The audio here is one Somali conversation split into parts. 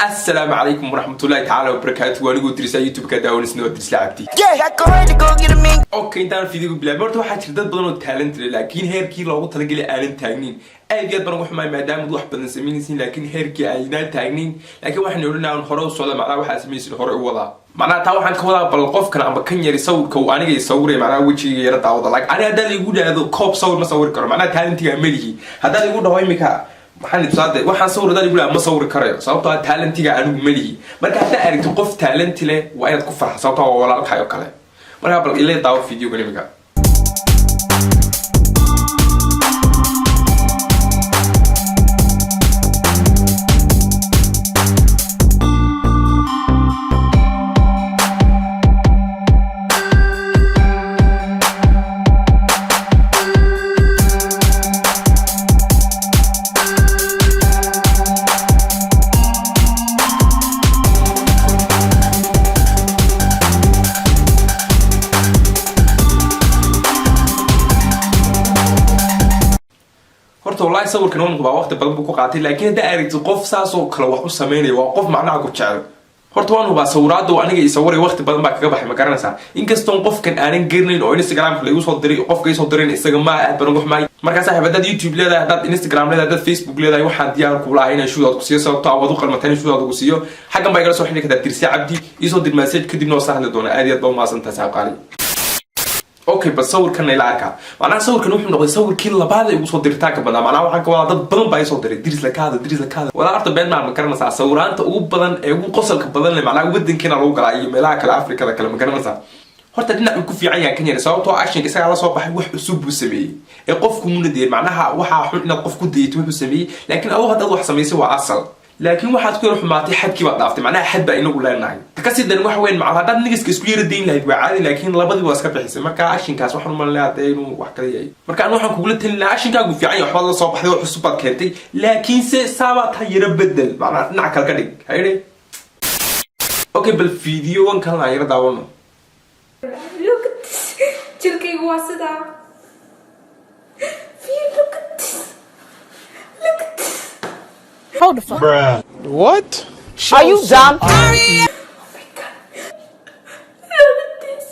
Assalaamu calaykum waraxmatullahi tacaala wabarakaatu. Waa anigoo Dirisa, YouTube-ka daawanisna waa Dirisla Cabdi. Okay, intaan videoga bilaabin, horta waxaa jira dad badan oo talent leh, laakiin heerkii loogu talagalay aanan taagnin. Aad iyo aad baan uga xumaay maadaama wax badan samaynaysiin, laakiin heerkii aynaan taagnin. Laakiin waxaan odhanaa hore u socda, macnaha waxaa samaysin hore u wadaa. Macnaha taa waxaan ka wadaa, bal qofkan ama kan yari sawirka uu aniga sawiray, macnaha wejiga yara daawada. Like ani haddaa igu dhahdo koob sawir, ma sawiri karo, macnaha talentiga melihi. Haddaad igu dhaho imika waxaan ibsaade waxaan sawir, haddaad igu dhaha, ma sawiri karayo, sababtoo ah talentiga anigu melihi. Marka haddaa aragto qof talent leh, waa inaad ku farxa, sababtoo waa walaalkaay oo kale. Markaa bal ila daawo videogan imika. Horta wallahi sawirkan waan hubaa waqti badan buu ku qaatay, laakiin haddaa aragtid qof saasoo kale wax u sameynaya, waa qof macnaha ku jecel. Horta waan hubaa sawiraada uu aniga isawiray waqti badan baa kaga baxay, ma garanaysaa? Inkastoon qofkan aanan garanayn oo Instagramka laigu soo diray, qofka isoo dirayn isaga ma aad baan uga xumaay. Markaa saaxiib, haddaad YouTube leedahay, haddaad Instagram leedahay, haddaad Facebook leedahay, waxaan diyaar kula ahay inaan shoutout ku siiyo, sababtoo ah waad u qalmataa in shoutout ku siiyo. Xaggan baa igala soo xidhi kartaa, Dirse Cabdi. Iisoo dir message, kadibna waa sahli doona. Aad iyo aad baa umahadsantahay, saaxiib qaali. Okay, bal sawirkan ila arkaa. Macnaha sawirkan wuxuu noqday sawirkii labaad ee ugu soo diritaanka badnaa. Macnaha waxaan ka wadaa dad badan baa isoo diray "Diris la kaada, Diris la kaada". Walaa horta been maa, ma garanaysaa? Sawiraanta ugu badan ee ugu qosolka badan leh macnaha wadankeena lagu galaa iyo meelaha kale, Afrikada kale, ma garanaysaa? Horta dhinac uu ku fiican yahay kan yari, sababtoo actionka isagaa la soo baxay, wax cusub buu sameeyey ee qofku muna dayeen. Macnaha waxaa xun inaad qof ku dayato wuxuu sameeyey, laakiin aduu haddaad wax samaysay waa asal. Laakiin waxaad ku yar xumaatay xadkii baad dhaaftay. Macnaha xad baa inagu leenahay. Ta kasii daran waxa weyn macal haddaad nigiska isku yara dayn lahayd waa caadi, laakiin labadii waa iska bixisay. Marka actionkaas waxaan umalinayaa dee inuu wax kala yahay. Marka anu waxaan kugula talin lahaa, actionkaagu fiican yahay, waxbaad la soo baxday oo cusub baad keentay, laakiinse saabaa taa yara bedel, macnaha dhinac kale ka dhig hayde. Okay, bal videogan kalena aan yara daawano. Look at this. Jirkaygu waa sidaa. Feel, look at this. Look at this. Hold the fuck. What? Are you dumb? Oh my God. Look at this.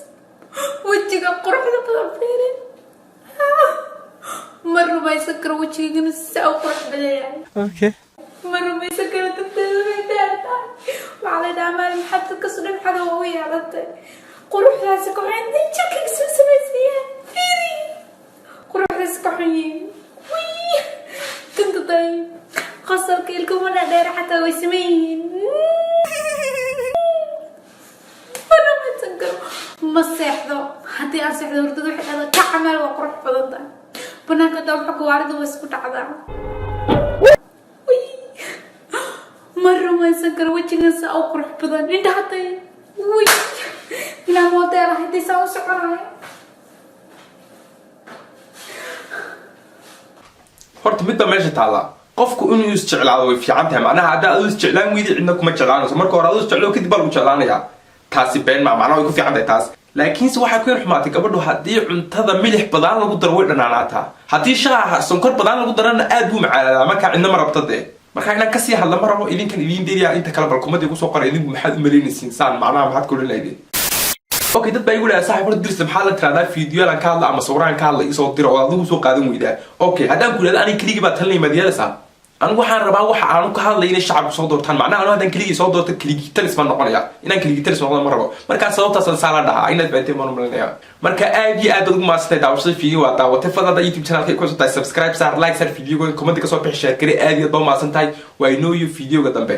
Wejiga quruxda badan fiiri. Ma rumaysan karo wejigaygana saa u qurux badan yahay. Okay. Ma rumaysan karo dadteedu way dheer tahay. Waxaa la dhahaa maalin maxaad dadka sudhan maxaad ugu yeelatay. Quruxdaasi ka xun jirkayga soo samaysayaan. Fiiri. Quruxdaasi ka xun yihiin. Wii. Tinta day. Qosolka ilkuma dhaadheer xataa way siman yihiin. Ma rumaysan karo. Ma seexdo. Haddii aan seexdo, hurdada waxay dhahdaa ka camal waa qurux badan tahay. Banaanka hadaa waxa gawaarida way isku dhacdaa. Wii. Ma rumaysan karo wejigan saa u qurux badan. Indhaha day. Wii. Ilaa model ah haddii saa u soconayo. Horta mid baa meesha taallaa: qofku inuu isjeclaado way fiican tahay. Macnaha haddaa adu isjeclaan weydi, cidna kuma jeclaanayso. Marka hore adu isjeclo, kadib baa lagu jeclaanayaa. Taasi been maa, macnaha way ku fiican tahay taas. Laakiinse waxay ku yar xumaatay gabadhu, haddii cuntada milix badaan lagu daro way dhanaanaataa, haddii shaaha sonkor badaan lagu darana aad buu macaanadaa. Markaa cidna ma rabto dee. Markaa inaan kasii hadla ma rabo, idinkan idiin deriya. Inta kale bal kumadii kusoo qoray, idinku maxaad u malaynaysiin saan? Macnaha maxaad ka odhan lahaydeen? Okay, dad baa igu dhaha: "Saaxib, horta Dirsa maxaa la tiraahdaa fiidiyoalan ka hadla ama sawiraan ka hadla isoo diro oo adigu soo qaadan weydaa?" Okay, haddaan ku idhahdo aniga keligii baa talinay, maad yeelaysaa? Anigu waxaan rabaa waxa aanu ka hadlay inay shacabku soo doortaan. Macnaha anu haddaan keligii soo doorto, keligii talis baan noqonaya. Inaan keligii talis noqdo ma rabo. Markaa sababtaas saa la dhahaa inaad fahanteen baan umalinaya. Marka aad iyo aad baad ugu mahadsantahay daawashada video waa daawatay. Fadlan haddaa YouTube channelka ku cusub tahay, subscribe saar, like saar videoga, comment kasoo bixi, share gari. Aad iyo aad baa umahadsan tahay. Waa inoo iyo videoga dambe.